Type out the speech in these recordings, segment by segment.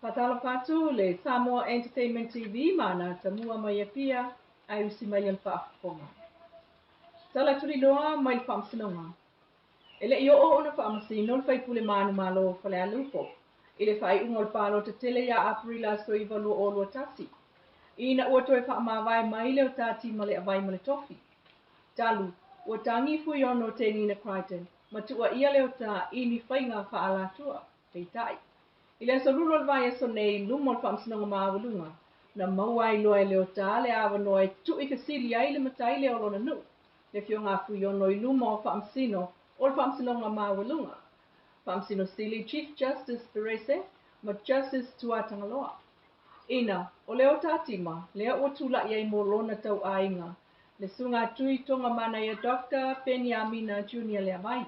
Faatalofa atu le Samoa Entertainment TV ma ana tamua mai Apia ae usi mai le faafofoga. Tala tuliloa mai le Faamasinoga. E le i oo ona faamasino le faipule manumalo o Falealupo i le faaiuga o le palota tele ia Aperila aso 9 2021, ina ua toe faamavae mai Leota Tima Leavai ma le tofi. Talu, ua tagi Fuiono Tenina Crichton ma tuuaia Leota i ni faiga faaalatua. Peitai, i le aso Lulu o le vaiaso nei i luma o le Faamasinoga Maualuga, na maua ai loa e Leota le avanoa e tuuifesili ai le matai lea o lona nuu, le Afioga a Fuiono i luma o Faamasino o le Faamasinoga Maualuga, Faamasino Sili Chief Justice Perese ma Justice Tuatagaloa. Ina, o Leota Tima lea ua tulai ai mo lona tauaiga, le Susuga Tui Tongamanaia Doctor Peniamina Junior Leavai.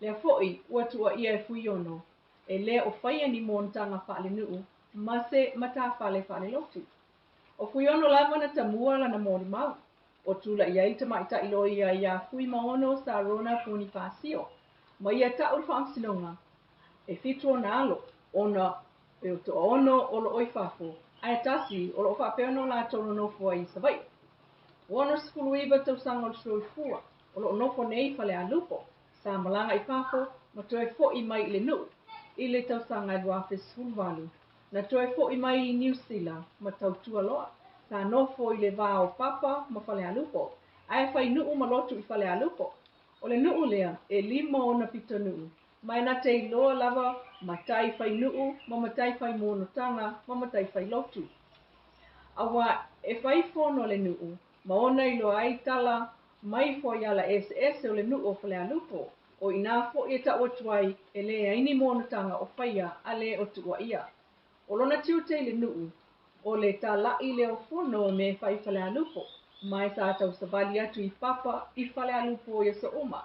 Lea foi ua tuuaia e Fuiono e le o faia ni monotaga faalenuu ma se matafale faalelotu. O Fuiono lava na tamua lana molimau, o tulai ai le tamaitai loia iā Fuimaono Sarona Ponifasio ma ia ta'u le Faamasinoga e 7 ona alo, ona e toaono o loo i fafo, ae tasi o loo faapea ona latou nonofo ai i Savaii. Ua 69 tausaga o le soifua, o loo nofo nei i Falealupo, sa malaga i fafo ma toe fo'i mai i le nuu i le tausaga e 2018, na toe fo'i mai i Niu Sila ma tautua loa. Sa nofo i le va o Papa ma Falealupo, ae fai nuu ma lotu i Falealupo. O le nuu lea e 5 ona pitonuu, ma e na te iloa lava matai fai nuu ma matai fai monotaga ma matai fai lotu. Auā e fai fono le nuu ma ona iloa ai tala mai fuaiala eseese o le nuu o Falealupo, o inā foi e ta'u atu ai e leai ni monotaga o faia a le o tuuaia. O lona tiute i le nuu, o le tala'i lea o fono o mea e fai i Falealupo, ma e sa tausavali atu i Papa i Falealupo i aso uma.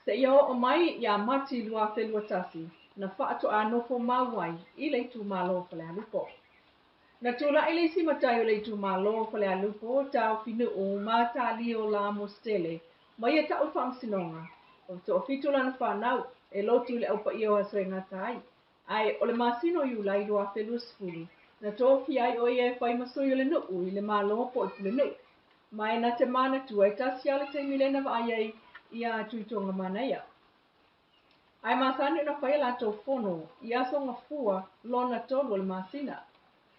Seia oo mai iā Mati 2021, na faatoa nofo mau ai i le itumalo o Falealupo. Na tulai le isi matai o le itumalo o Falealupo, Taofinuu ma Talio Lamositele, ma ia ta'u le Faamasinoga, o toafitu lana fanau e lotu i le Aupaia o Aso e Gata ai. Ae o le masina o Iulai 2020, na tofia ai o ia e fai ma sui o le nuu i le Malo po o le Pulenuu. Ma e na te manatua e tasi lava le taimi lea na vaai ai iā Tuitoga Manaia. Ae masani ona fai a latou fono i aso gafua lona tolu o le masina.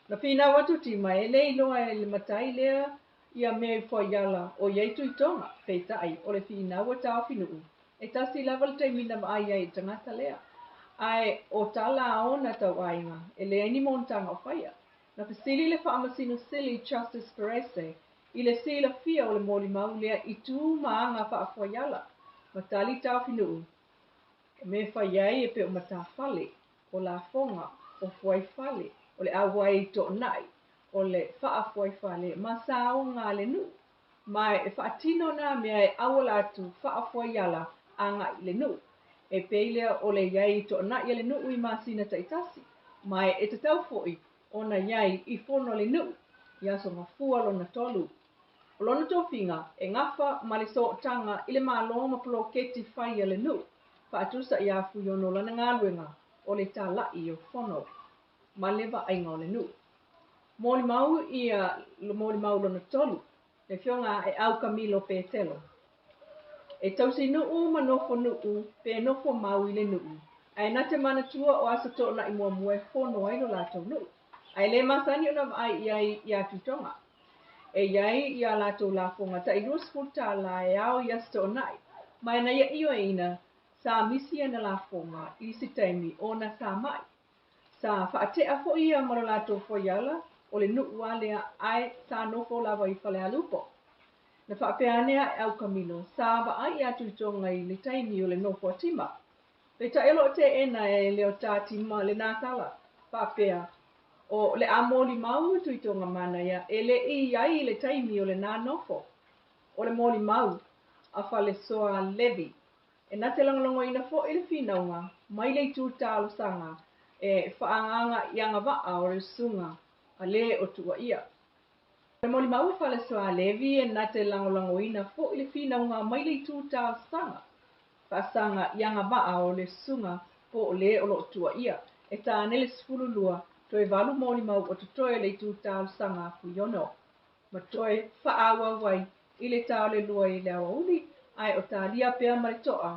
Na finau atu Tima e le iloa e le matai lea ia mea i fuaiala o i ai Tuitoga, peitai o le finau a Taofinuu, e tasi lava le taimi na vaai ai i le tagata lea. Ae o tala a ona tauaiga, e leai ni monotaga o faia. Na fesili le Faamasino Sili Justice Perese i le silafia o le molimau lea i tu ma aga faafuaiala, ma tali Taofinuu, o mea e fai ai e pei o matafale, o lafoga, o fuaifale, o le auai i toonai, o le faafuaifale ma saoga a le nuu, ma e faatino nā mea e auala atu faafuaiala agai i le nuu. E pei lea o le i ai i toonai a le nuu i masina taitasi, ma e tatau foi ona i ai i fono a le nuu i aso gafua lona tolu. O lona tofiga e gafa ma le sootaga i le Malo ma poloketi fai a le nuu, faatusa iā Fuiono lana galuega o le tala'i o fono ma le vaaiga o le nuu. Molimau ia molimau lona tolu, le Afioga a Aeau Kamilo Petelo. E tausi nuu ma nofo nuu pe nofo mau i le nuu, ae na te manatua o aso toonai muamua e fono ai lo latou nuu, ae le masani ona vaai i ai iā Tuitoga. E i ai i a latou lafoga ta'i $20 e ao i aso toonai, ma e na ia ioeina sa misi ana lafoga i isi taimi ona sa ma'i. Sa faate'a foi ia ma lo latou fuaiala o le nuu lava lea ae sa nofo lava i Falealupo. Na faapea ane a Aeau Kamilo, sa vaai iā Tuitoga i le taimi o le nofo a Tima. Peitai o loo teena e Leota Tima lenā tala, faapea, o le a molimau a Tuitoga Manaia e le i i ai i le taimi o lenā nofo. O le molimau a Falesoa Levi, e na te lagolagoina foi le finauga mai le itu talosaga e faaagaaga i agavaa o le susuga a le o tuuaia. O le molimau a Falesoa Levi e na te lagolagoina foi le finauga mai le itu talosaga faasaga i agavaa o le susuga po o le o loo tuuaia e tāne le 12 toe valu molimau o totoe o le itu talosaga a Fuiono, ma toe faaauau ai i le ta o le 2 i le aoauli, ae o talia pea ma le toa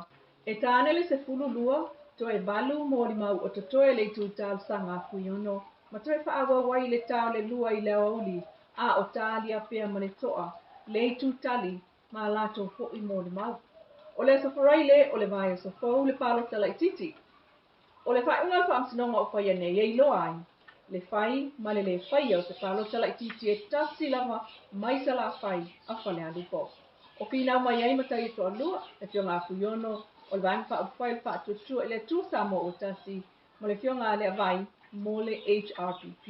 e ta ane le 12 toe valu molimau o totoe o le itu talosaga a Fuiono, ma toe faaauau ai i le ta o le 2 i le aoauli, a o talia pea ma le toa le itu tali ma a latou foi molimau. O le aso Faraile o le vaiaso fou le palota laitiiti. O le faaiuga a le Faamasinoga o faia nei e iloa ai le fai ma le lē faia o se palota laitiiti e tasi lava mai Salafai a Falealupo. O finau mai ai matai e toalua, le Afioga a Fuiono o le Vaega Faaupufai o le Faatuatua i le Atua Samoa ua Tasi ma le Afioga a Leavai mo le HRPP.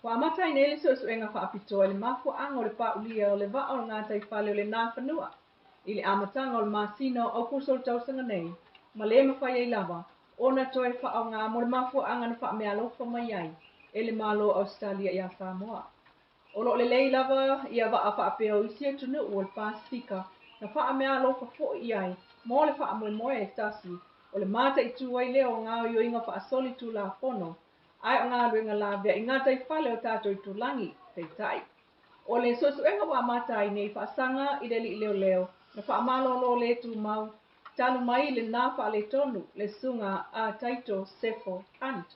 Ua amata ai nei le suesuega faapitoa i le mafuaaga o le paulia o le vaa o le gataifale o le Nafanua i le amataga o le masina o Aokuso o le tausaga nei, ma lē mafai ai lava ona toe faaaoga mo le mafuaaga na faameaalofa mai ai e le Malo o Ausetalia iā Samoa. O lo o lelei lava ia vaa faapea o isi atunuu o le Pasefika na faameaalofa foi i ai mo le faamoemoe e tasi o le mataitu ai lea o gaoioiga faasolitulafono ae o galuega lavea i gataifale o tatou itulagi. Peitai, o le suesuega ua amata ai nei faasaga i le alii leoleo na faamalolo lē tumau talu mai lena faaletonu le susuga a Taito Sefo Hunt.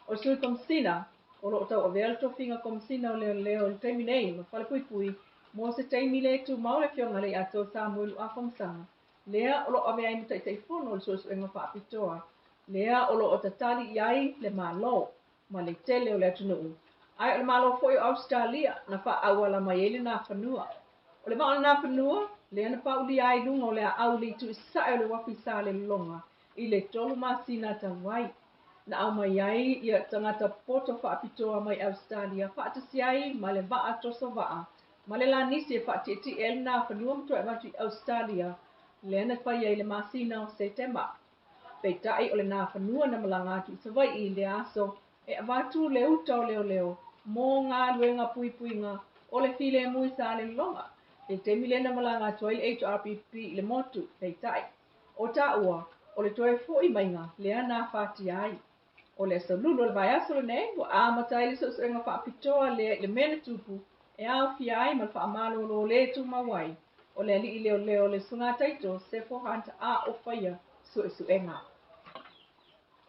O le Sui Komesina o lo o tauavea le tofiga Komesina o Leoleo i le taimi nei ma Falepuipui mo se taimi lē tumau le Afioga Leiato Samuelu Afamasaga, lea o lo o avea ai ma Taitaifono o le suesuega faapitoa lea o lo o tatali i ai le Malo ma le tele o le atunuu, ae o le Malo foi o Ausetalia na faaauala mai ai le Nafanua. O le vaa o le Nafanua lea na paulia ai i luga o le aau i le itu i sasae o le uafu i Salelologa i le 3 masina talu ai. Na aumai ai ia tagata poto faapitoa mai Ausetalia faatasi ai ma le vaa toso vaa ma le lanisi e faatietie ai le Nafanua ma toe avatu i Ausetalia lea na fai ai le masina o Setema. Peitai o le Nafanua na malaga atu i Savaii i lea aso e avatu le uta o leoleo mo galuega puipuiga o le filemu i Salelologa i le taimi lea na malaga atu ai le HRPP i le motu. Peitai, o taua o le toe fo'i maiga lea na afatia ai. O le aso Lulu o le vaiaso lenei ua amata ai le suesuega faapitoa lea i le mea na tupu e aofia ai ma le faamalolo lē tumau ai o le alii leoleo le Susuga Taito Sefo Hunt a o faia suesuega.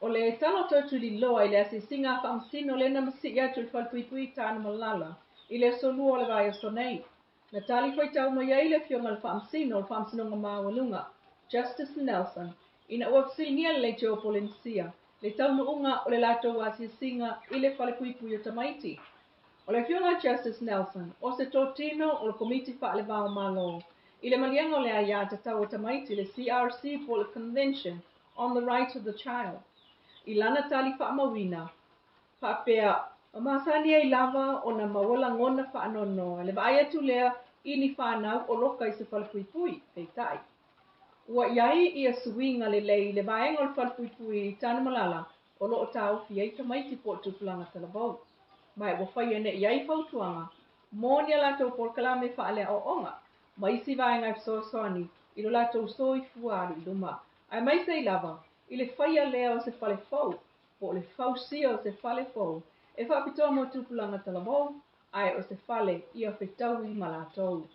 O le tala o Tautuliloa i le asiasiga a Faamasino lea na masii atu i le Falepuipui i Tanumalala i le aso Lua o le vaiaso nei. Na tali fuaitau mai ai le Afioga i le Faamasino o le Faamasinoga Maualuga, Justice Nelson, ina ua fesiligia le Leitio o Polenisia le taunuuga o le latou asiasiga i le Falepuipui o Tamaiti. O le Afioga a Justice Nelson, o se totino o le Komiti Faaleva o Malo i le Maliega o le Aiā Tatau a Tamaiti, le CRC po o le Convention on the Rights of the Child, i lana tali faamauina, faapea, E masani ai lava ona maua lagona faanoanoa le vaai atu lea i ni fanau o loka i se falepuipui. Peitai, ua i ai ia suiga lelei i le vaega o le falepuipui i Tanumalala o lo o taofi ai tamaiti po o tupulaga talavou. Ma ua faia nei i ai fautuaga mo ni a latou polokalame faaleaoaoga ma isi vaega e fesoasoani i lo latou soifua alu i luma, aemaise ai lava i le faia lea o se fale fou po o le fausia o se fale fou e faapitoa mo tupulaga talavou, ae o se fale ia fetaui ma latou.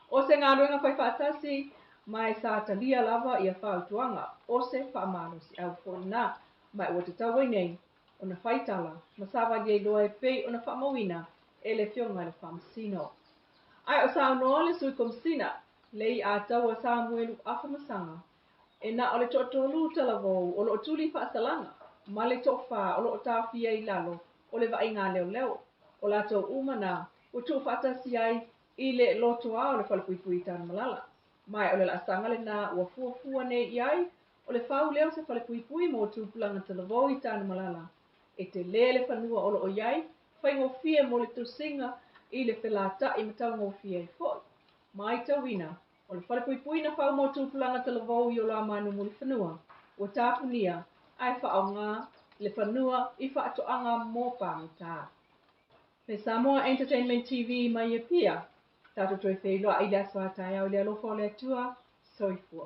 O se galuega fai faatasi, ma e sa talia lava ia fautuaga, o se faamalosiau foi lena, ma ua tatau ai nei ona fai tala ma savali ai loa e pei ona faamauina e le Afioga i le Faamasino. Ae o saunoa le Sui Komesina, Leiataua Samuelu Afamasaga, e na o le toatolu talavou o lo o tuli faasalaga ma le toafa o lo o taofia i lalo o le vaaiga a leoleo. O latou uma na ua tuufaatasi ai i le lotoa o le Falepuipui i Tanumalala. Ma o le laasaga lena ua fuafua nei i ai o le fau lea o se falepuipui mo tupulaga talavou i Tanumalala. E telē le fanua o lo o i ai, faigofie mo le tosiga i le felataʻi ma taugofie ai foi. Maitauina, o le falepuipui na fau mo tupulaga talavou i Olamanu Mulifanua, ua tapunia ae faaaoga le fanua i faatoaga mo pagota. Le Samoa Entertainment TV mai Apia, tatou toe feiloai i le aso a taeao i le alofa o le Atua. Soifua.